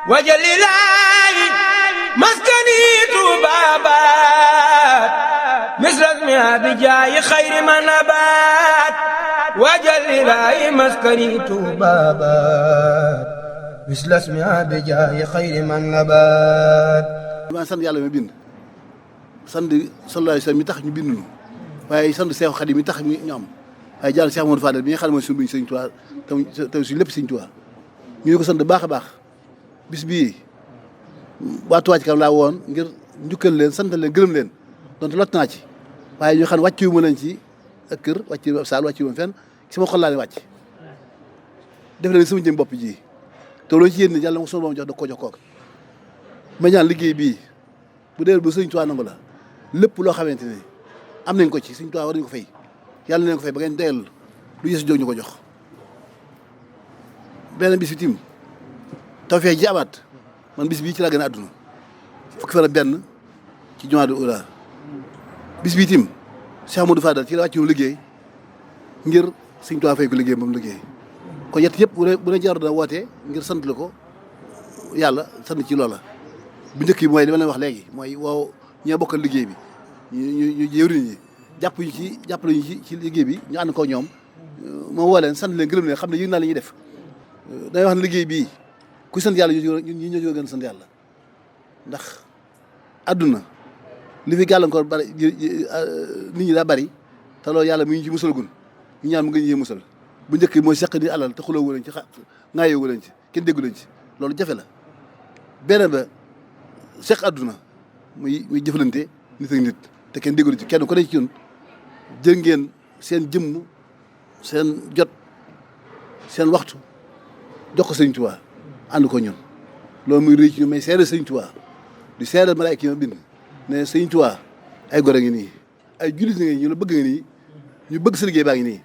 wajalilaahi maskani tuubaabaat misrasmi abijaayi xayri manabaat wajalilaahi maskani tuubaabaat misrasmi abijaayi xayri manabaat. maa sant yàlla mi bind sant sallallahu alayhi wa sallam mi tax ñu bind ñu waaye sant Seex Xaadim mi tax ñu am waaye jàll Cheikh Modou Fadel bi nga xam ne mooy suñu Sëñ Tuubaa tam suñu lépp Sëñ Tuubaa ñu ngi ko sant baax a baax. bis bii waa Touba Ca Kanam laa woon ngir njukkal leen sant leen gërëm leen donte lot naa ci waaye ñoo xam ne wàccu wu ma leen ci ak kër wàccu wu ma saal wàccu wu ma fenn sama xol laa ne wàcc def leen sama jëm bopp ji te loolu ci yéen yàlla ma ko sunu borom jox da koo jox kooku ma ñaan liggéey bii bu dee ba Sëñ Tuubaa nangu la lépp loo xamante ne am nañ ko ci Sëñ Tuubaa war nañ ko fay yàlla nañ ko fay ba ngeen doyal lu yës jóg ñu ko jox benn bis bi tim tawfeex ji amaat man bis bii ci laa gën a àdduna fukki fan ak benn ci Jumaadal Uulaa bis bii tim Cheikh Modou Fadal ci la wàcc liggéey ngir Sëñ Tuubaa fay ko liggéey moom liggéey kon yett yëpp bu ne jaar na woote ngir sant la ko yàlla sant ci loola bu njëkk bi mooy li ma leen wax léegi mooy waaw ñoo bokkal liggéey bi ñu jëwriñ ñi jàppale ñu ci liggéey bi ñu ànd ko ñoom moo woo leen sant leen gërëm leen xam ne yëg naa li ñuy def day wax ne liggéey bii ku sant yàlla ñun ñoo gën a sant yàlla ndax àdduna li fi gàllankoor bari nit ñi daa bari te loolu yàlla mi ngi ci musalagun ñu ñaan mu ngi ñee musal bu njëkk mooy seq ni alal te xuloo wu leen ci ŋaayoo wu leen ci kenn déggu leen ci loolu jafe la beneen ba seq àdduna muy jëflante nit ak nit te kenn déggu leen ci kenn ku ne ci ñun jël ngeen seen jëmm seen jot seen waxtu jox ko Sëñ Tuubaa ànd ko ñun loolu muy rëy ci ñu may seere Sëñ Tuubaa di seere malaayka yi ma bind ne Sëñ Tuubaa ay gor a ngi nii ay jullit nga ñu la bëgg nga nii ñu bëgg sa liggéey baa ngi nii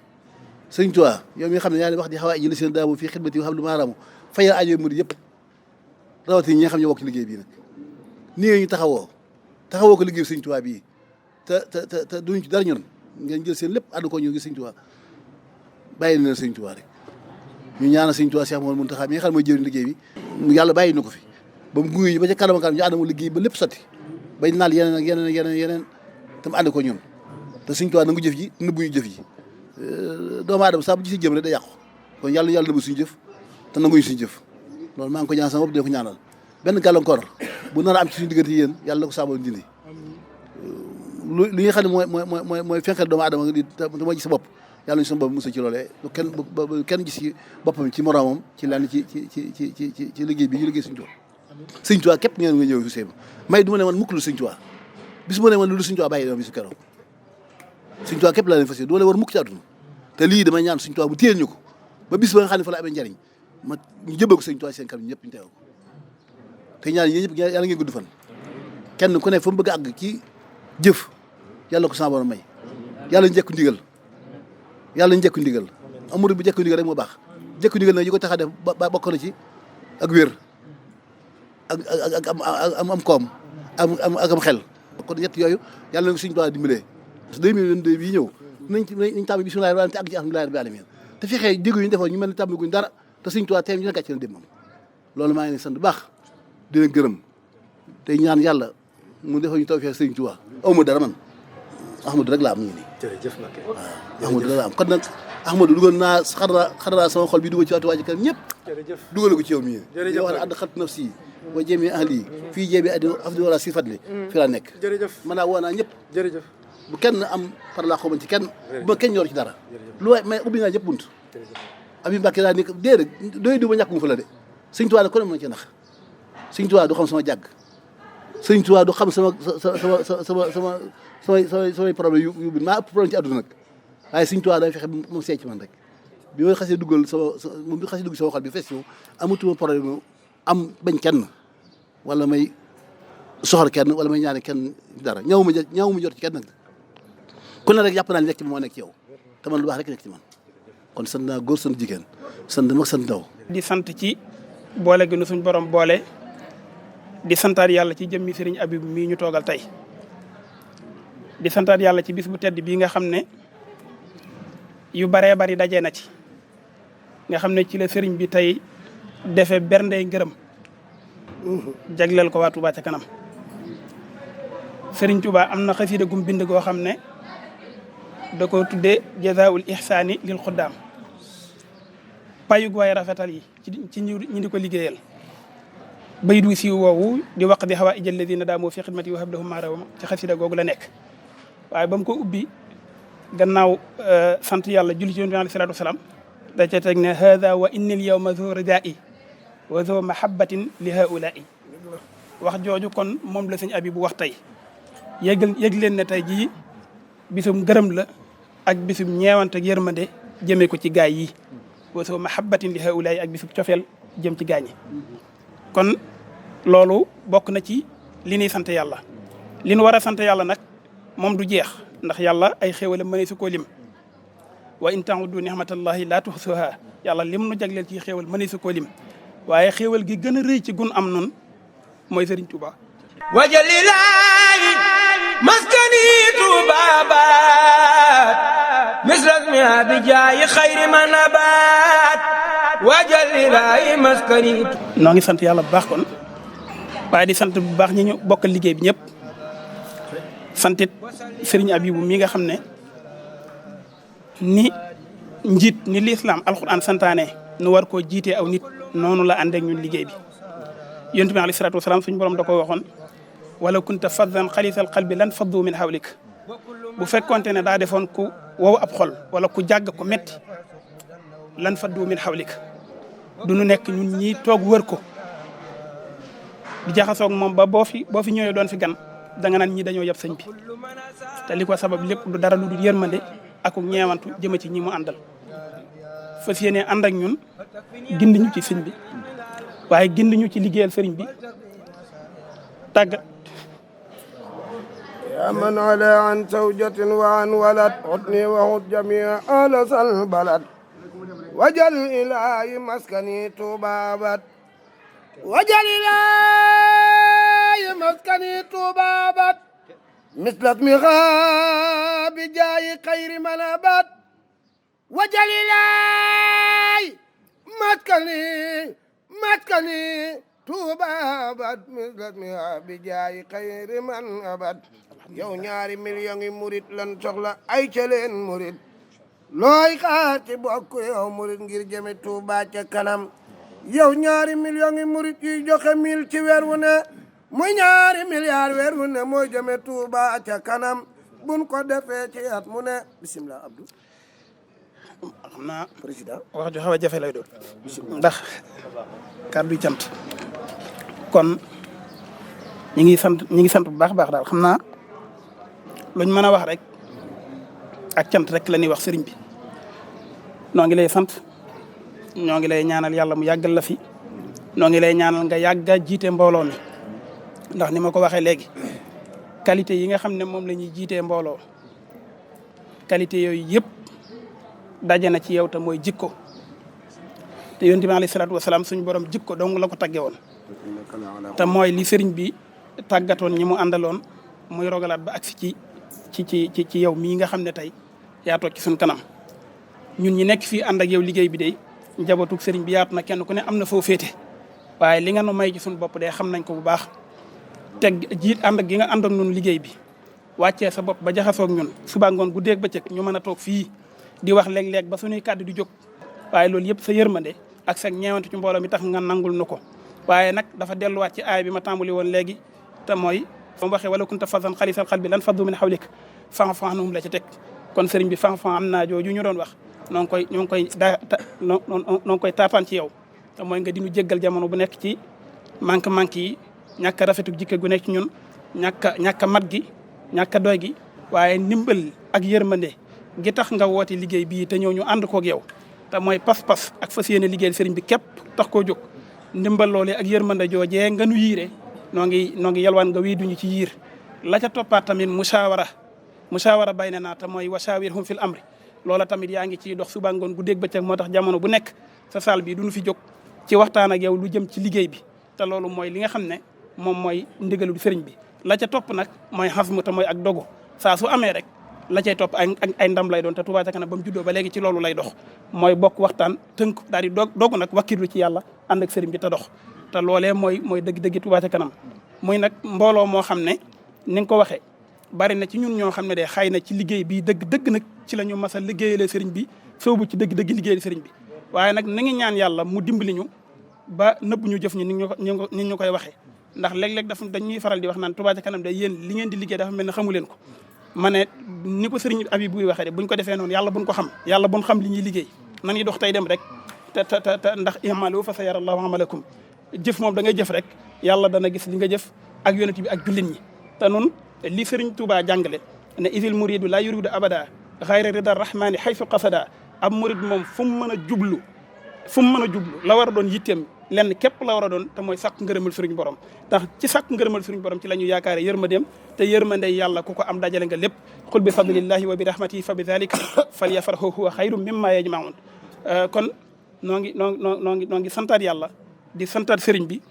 Sëñ Tuubaa yow mi nga xam ne yaa ngi wax di xaw a ji la seen daamu fii xidmati yi xam lu maaraamu fayal aajo murid yëpp rawatina ñi nga xam ne wokk ci liggéey bii nag nii ñu taxawoo ko liggéey Sëñ Tuubaa bii te duñ ci dara ñun ngeen jël seen lépp ànd ko ñu ngi Sëñ Tuubaa bàyyi leen Sëñ Tuubaa rek ñu ñaanal Sëñ Tuubaa Cheikh Mouhamadou Mountakha mi nga xam ne mooy jëriñ liggéey bi yàlla bàyyi na ko fi ba mu gunge ñu ba ca kanam ñu ànd mu liggéey ba lépp sotti bañ naal yeneen ak yeneen tam ànd ko ñun te Sëñ Tuubaa nangu jëf ji nëbbu ñu jëf ji doomu aadama saa bu ci jëm rek day yàqu kon yàlla nëbbu suñu jëf te nanguñu suñu jëf loolu maa ngi ko ñaan sama bopp dina ko ñaanal benn gàllankoor bu nar a am ci suñu diggante yéen yàlla na ko saaboon dindi li nga xam ne mooy fenkal doomu aadama di te mooy gis sa bopp yàlla ñu sama bopp musa ci loolee kenn gis ci boppam ci moroomam ci lenn ci liggéey bi ñu liggéey Sëñ Tuubaa Sëñ Tuubaa képp ngeen nga ñëw fi séema may du ma ne man mukk lu Sëñ Tuubaa bis mu ne man lu Sëñ Tuubaa bàyyi dama bisu keroog Sëñ Tuubaa képp laa leen fas yéene du ma leen war mukk ci àdduna te lii damay ñaan Sëñ Tuubaa bu téyel ñu ko ba bis ba nga xam ne fa la amee njariñ ma ñu jëbal ko Sëñ Tuubaa seen kanam ñëpp ñu teew ko te ñaan yéen ñëpp yàlla ngeen gudd fan kenn ku ne fa mu bëgg a àgg ci jëf yàlla ko sama borom may yàlla njëkk ndigal amul bu njëkk ndigal rek moo baax njëkk ndigal nag yi ko tax a def ba bokk na ci ak wér ak am koom ak am xel kon ñett yooyu yàlla na ko Sëñ Tuubaa dimbalee parce que 2022 bii ñëw nañ tàmbali bismillaahi rahmaani te àgg ci alhamdulillaahi rabbil aalamiin te fexee jéego yi ñu defoon ñu mel ne tàmbali guñ dara te Sëñ Tuubaa tey ñu ne gàcce na dem moom loolu maa ngi leen sant bu baax di leen gërëm tey ñaan yàlla mu defal ñu tawfeex Sëñ Tuubaa awma dara man Ahmadou rek laa am ñu nii. jërëjëf Mbacké waaw Ahmadou rek laa am kon nag Ahmadou dugal naa xar naa sama xol bi dugal ci Touba Ca Kanam ñëpp. jërëjëf dugal ko ci yow mii. jërëjëf wax ne ànd xat nafsi wa jami ahli fii jeebi afdi wala si fadli fi laa nekk. jërëjëf man naa woo naa ñëpp. jërëjëf bu kenn am par la xaw ma ci kenn. bu ma kenn ñor ci dara. lu waay mais ubbi naa ñëpp bunt. Abi Mbacké daa nekk déedéet doy du ma ñàkk mu fa la de Sëñ Tuubaa nag ku ne mën na ci nax Sëñ Tuubaa du xam sama jàgg Sëñ Tuubaa du xam samay problème yu maa ëpp problème ci àdduna nag waaye Sëñ Tuubaa day fexe moom seet ci man rek bi ma xasee duggal moom bi xasee dugg sama xol bi fes yow amatuma problème am bañ kenn wala may soxla kenn wala may ñaane kenn dara ñaaw ma jot ci kenn nag ku ne rek jàpp naa nekk ci moo nekk ci yow te man lu baax rek nekk ci man kon sant naa góor sant jigéen sant mag sant ndaw di sant ci boole gi nu suñ borom boole di santaat yàlla ci jëmmi Sëriñ Abib mii ñu toogal tey di santaat yàlla ci bis bu tedd bii nga xam ne yu baree bari daje na ci nga xam ne ci la sëriñ bi tey defe berndey ngërëm jagleel ko waa Touba ca kanam Serigne Touba am na xasida gum bind goo xam ne da ko tuddee jazaa'ul ihsaani lil xuddaam payug waay rafetal yi ci ñi di ko liggéeyal bay du siiw woowu di wax di xawaa ijal ladina daamoo fi xidmati wa hablahum maarawama ci xasida googu la nekk waaye ba mu ko ubbi gannaaw sant yàlla julli ci yonent bi alayhi salaatu wasalaam da ca teg ne hada wa innil yawma zo ridaa'i wa zo mahabbatin li haulaai wax jooju kon moom la sëñ abi bu wax tey yëg leen ne tey jii bisum gërëm la ak bisum ñeewante ak yërmande jëmee ko ci gaay yi wa zo mahabbatin li haulaai ak bisum cofeel jëm ci gaañi kon loolu bokk na ci li ñuy sant yàlla li ñu war a sant yàlla nag moom du jeex ndax yàlla ay xéewale mëne su koo lim wa in ta'uddu ni'matallahi la tuhsuha yàlla lim nu jagleel ci xéewal mëne su koo lim waaye xéewal gi gën a rëy ci gun am nun mooy Sëriñ Tuuba wajalilaahi maskani tuubabat misrasmi abijaayi xayri manabat wajalilaahi maskani. noo ngi sant yàlla bu baax kon waaye di sant bu baax ñi ñu bokkal liggéey bi ñëpp santit Serigne Abibou mi nga xam ne ni njiit ni lislaam alxuraan santaane nu war koo jiitee aw nit noonu la ànd ak ñun liggéey bi yonent bi alayhi salaatu wasalaam suñu borom da ko waxoon wala kunta faddan xalisal qalbi lan faddu min hawlik bu fekkonte ne daa defoon ku wow ab xol wala ku jàgg ko metti lan faddu min hawlik du nu nekk ñun ñi toog wër ko di jaxasoog moom ba boo fi ñëwee doon fi gan da nga naan ñi dañoo yab sëñ bi te li ko sabab lépp du dara lu dul yërmande ak ñeewantu jëme ci ñi mu àndal fas yéene ànd ak ñun gindi ñu ci sëñ bi waaye gindi ñu ci liggéeyal sëriñ bi tàggat يا من على عن زوجة وعن ولد عدني وعد جميع أهل البلد وجل إلهي مسكني طبابت وجل إلهي مسكني طبابت مثل اسمها بجاي خير من أبد وجل إلهي مسكني طبابت مثل اسمها بجاي خير من أبد yow ñaari million yi murit lan soxla ay ca leen murit looy xaar ci bokk yow murit ngir jëme Touba ca kanam yow ñaari million yi murit yuy joxe 1000 ci weer wu ne muy ñaari milliards weer wu ne mooy jëme Touba ca kanam buñ ko defee ci at mu ne bisimilah Abdou xam naa président wax ju xaw a jafe lay doon ndax kàddu cant kon ñi ngi sant bu baax baax daal xam naa luñ mën a wax rek ak cant rek la ñuy wax sëriñ bi noo ngi lay sant ñoo ngi lay ñaanal yàlla mu yàggal la fi noo ngi lay ñaanal nga yàgga jiite mbooloo mi ndax ni ma ko waxee léegi qualité yi nga xam ne moom la ñuy jiitee mbooloo qualité yooyu yëpp daje na ci yow te mooy jikko te yonent bi alayhi salaatu wasalaam suñu borom jikko dong la ko tagge woon te mooy li sëriñ bi tàggatoon ñi mu àndaloon muy rogalaat ba agsi ci yow mii nga xam ne tey yaa toog ci suñ kanam ñun ñi nekk fii ànd ak yow liggéey bi de njabootug sëriñ bi yaatu na kenn ku ne am na foo féete waaye li nga nu may ci suñ bopp de xam nañ ko bu baax teg jiit ànd ak gi nga ànd ak ñun liggéey bi wàccee sa bopp ba jaxasoog ñun suba ngoon guddeeg bëccëg ñu mën a toog fii di wax léeg-léeg ba suñuy kàddu di jóg waaye loolu yëpp sa yërmande ak sa ñeewante ci mbooloo mi tax nga nangul nu ko waaye nag dafa delluwaat ci aay bi ma tàmbali woon léegi te mooy ba mu waxee wala kunta fazzan xalisal qalbi lan faddu min hawlik fa'fu anhum la ci teg kon sëriñ bi fa'fu am naa jooju ñu doon wax noo ngi koy taataan ci yow te mooy nga dinu jéggal jamono bu nekk ci manque yi ñàkk a rafetu jikke gu nekk ci ñun ñàkk a mat gi ñàkk a doy gi waaye ndimbal ak yërmande gi tax nga woote liggéey bii te ñëw ñu ànd koog yow te mooy pas-pas ak fas yéene liggéeyal sëriñ bi képp tax koo jóg ndimbal loole ak yërmande joojee nga nu yiire noo ngi yalwaan nga wii duñu ci yiir la ca toppaat tamit musaawara bay na naa te mooy wasaawirhum fil amri loola tamit yaa ngi ciy dox suba ngoon guddeeg bëccëg moo tax jamono bu nekk sa saal bi duñu fi jóg ci waxtaan ak yow lu jëm ci liggéey bi te loolu mooy li nga xam ne moom mooy ndigalu sëriñ bi la ca topp nag mooy xasmu te mooy ak dogu saa su amee rek la cay topp ay ndam lay doon te Touba ca kanam ba mu juddoo ba léegi ci loolu lay dox mooy bokk waxtaan tënk daal di dogu nag wakkirlu ci yàlla ànd ak sëriñ bi te dox te loolee mooy dëgg-dëgg Touba ca kanam muy nag mbooloo moo xam ne ni nga ko waxee bari na ci ñun ñoo xam ne de xëy na ci liggéey bi dëgg nag ci la ñu mas a liggéeyale sëriñ bi soobu ci dëgg-dëgg liggéeyal sëriñ bi waaye nag na ngi ñaan yàlla mu dimbali ñu ba nëbb ñu jëf ñu ni ñu koy waxee ndax léeg-léeg dañuy faral di wax naan Touba ca kanam de yéen li ngeen di liggéey dafa mel ne xamu leen ko ma ne ni ko sëriñ Habib buy waxee de buñ ko defee noonu yàlla buñ ko xam yàlla buñ xam li ñuy liggéey nan ñuy dox tey dem rek te ndax i'malu fa sayara Allahu amalakum jëf moom da ngay jëf rek yàlla dana gis li nga jëf ak yonent bi ak jullit ñi te nun li sëriñ Touba jàngale ne isil muridu la yuridu abada xayra rida rahmani haythu qasada ab murid moom fu mu mën a jublu la war a doon yitteem lenn képp la war a doon te mooy sàkk ngërëmal suñu borom ndax ci sàkk ngërëmal suñu borom ci la ñu yaakaare yërmandeem te yërmandey yàlla ku ko am dajale nga lépp qul bi fadlillahi wa bi rahmatihi fa bi dhalika falyafrahu huwa xayrun mimma yajmaun kon noo ngi santaat yàlla di santaat sëriñ bi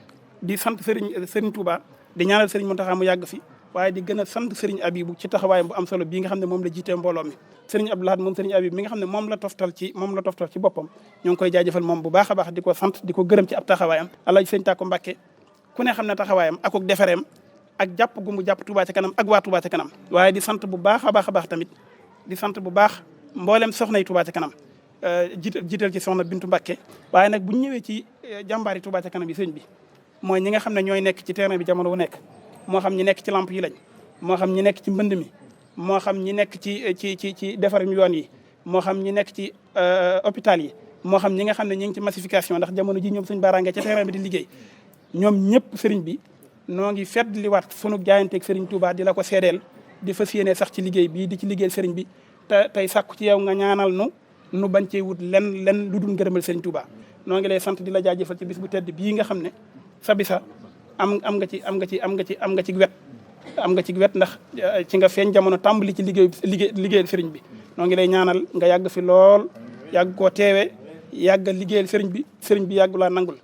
di sant sëriñ Touba di ñaanal sëriñ Mountakha mu yàgg fi waaye di gën a sant sëriñ Abibu ci taxawaayam bu am solo bii nga xam ne moom la jiitee mbooloo mi sëriñ Abdou Lahad moom sëriñ Abib mi nga xam ne moom la toftal ci boppam ñoo ngi koy jaajëfal moom bu baax a baax di ko sant di ko gërëm ci ab taxawaayam Alaaji sëriñ Tàkko Mbàkke ku ne xam ne taxawaayam akuk defareem ak jàpp gu mu jàpp Touba ca kanam ak waa Touba ca kanam waaye di sant bu baax a baax tamit di sant bu baax mboolem soxna yi Touba ca kanam jiital ci soxna Bintu Mbàkke waaye nag bu ñu ñëwee ci jàmbaari Touba ca kanam yi sëriñ bi mooy ñi nga xam ne ñooy nekk ci terrain bi jamono bu nekk moo xam ñi nekk ci lamp yi lañ moo xam ñi nekk ci mbënd mi moo xam ñi nekk ci defar yoon yi moo xam ñi nekk ci hôpital yi moo xam ñi nga xam ne ñi ngi ci massification ndax jamono ji ñoom suñ baaraange ca terrain bi di liggéey ñoom ñëpp sëriñ bi noo ngi feddliwaat sunu jaayanteeg sëriñ Touba di la ko seedeel di fas yéene sax ci liggéey bii di ci liggéeyal sëriñ bi te tey sàkku ci yow nga ñaanal nu bañ cee wut len lu dul ngërëmal sëriñ Touba noo ngi lay sant di la jaajëfal ci bis bu tedd bii nga xam ne sa bisa am nga ci wet ndax ci nga feeñ jamono tàmbali ci liggéeyal sëriñ bi noo ngi lay ñaanal nga yàgg fi lool yàgg koo teewe yàgg liggéeyal sëriñ bi yàggu laa nangul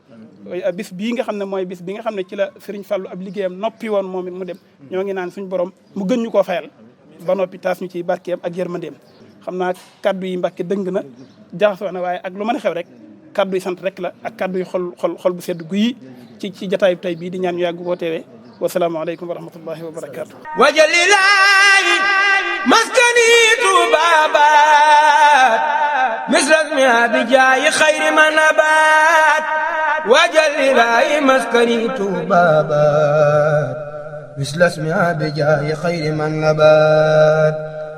bis bii nga xam ne mooy bis bi nga xam ne ci la sëriñ Fallou ab liggéeyam noppi woon moom it mu dem ñoo ngi naan suñu borom mu gën ñu koo fayal ba noppi taas ñu ci barkeem ak yërmandeem xam naa kaddu yi Mbàkke dëng na jaxasoo na waaye ak lu mën a xew rek kaddu yi sant rek la ak kaddu yi xol bu sedd guyi ci jataay bi tey bii di ñaan ñu yàgg koo teewee wasalaamaaleykum wa rahmatullahi wa barakaatu. wajalilaayi maskani tuubaabaat misrasmi abijaayi xayri manabaat wajalilaayi maskani tuubaabaat misrasmi abijaayi xayri manabaat